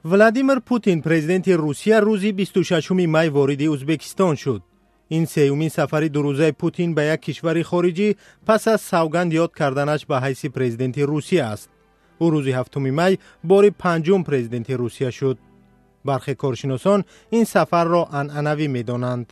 Владимир Путин, президенти Русия, рӯзи 26 май вориди Узбекистон шуд. Ин сеюмин сафари дурӯзаи Путин ба як кишвари хориҷӣ пас аз савганд ёд карданаш ба ҳайси президенти Русия аст. Ӯ рӯзи 7 май бори панҷум президенти Русия шуд. Бархе коршиносон ин сафарро анъанавӣ медонанд.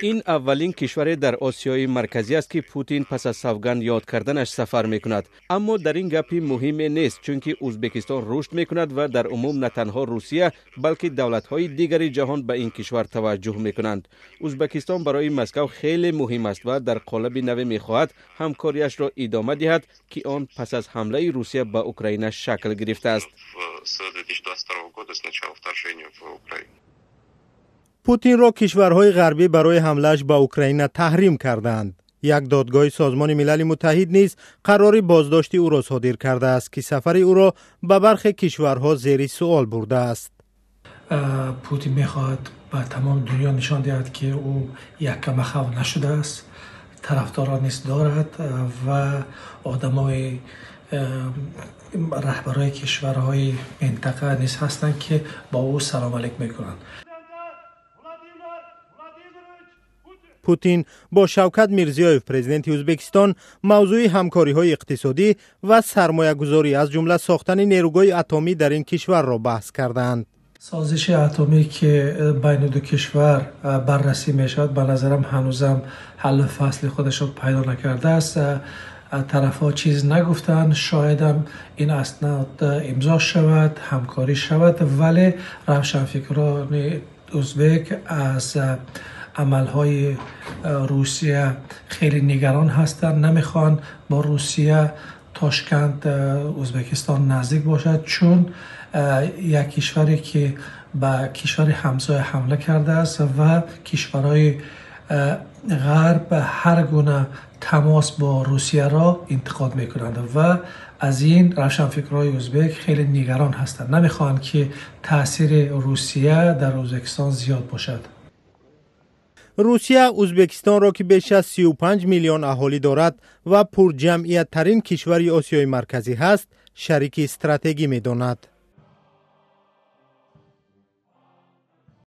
Ин аввалин кишваре дар Осиёи Марказӣ аст, ки Путин пас аз савганд ёд карданаш сафар мекунад. Аммо дар ин гапи муҳиме нест, чунки Узбекистон рушд мекунад ва дар умум на танҳо Русия, балки давлатҳои дигари ҷаҳон ба ин кишвар таваҷҷӯҳ мекунанд. Узбекистон барои Москав хеле муҳим аст ва дар қолаби наве мехоҳад ҳамкориашро идома диҳад, ки он пас аз ҳамлаи Русия ба Украина шакл гирифтааст. Путинро кишварҳои ғарбӣ барои ҳамлааш ба Украина таҳрим карданд. Як додгоҳи Созмони Милали Муттаҳид низ қарори боздошти ӯро содир кардааст, ки сафари ӯро ба бархе кишварҳо зери суол бурдааст. Путин мехоҳад ба тамоми дунё нишон диҳад, ки ӯ яккамахав нашудааст, тарафдорон низ дорад ва одамои раҳбарои кишварҳои минтақа низ ҳастанд, ки бо ӯ салом алейк мекунанд. Путин бо Шавкат Мирзиёев, президенти Узбекистон, мавзӯи ҳамкориҳои иқтисодӣ ва сармоягузорӣ, аз ҷумла сохтани нерӯгоҳи атомӣ дар ин кишварро баҳс карданд. Созиши атомӣ, ки байни ду кишвар баррасӣ мешавад, ба назарам ҳанӯзам ҳаллу фасли худашро пайдо накардааст. Тарафҳо чиз нагуфтанд, шоядам ин аснод имзо шавад, ҳамкорӣ шавад, вале равшанфикрони узбек аз амалҳои Русия хеле нигарон ҳастанд, намехоҳанд бо Русия Тошканд Узбекистон наздик бошад, чун як кишваре ки ба кишвари ҳамсоя ҳамла кардааст ва кишварҳои ғарб ҳар гуна тамос бо Русияро интиқод мекунанд ва аз ин равшанфикрҳои узбек хеле нигарон ҳастанд, намехоҳанд ки таъсири Русия дар Узбекистон зиёд бошад. Русия Узбекистонро, ки беш аз 35 миллион аҳолӣ дорад ва пурҷамъияттарин кишвари Осиёи Марказӣ ҳаст, шарики стратегӣ медонад.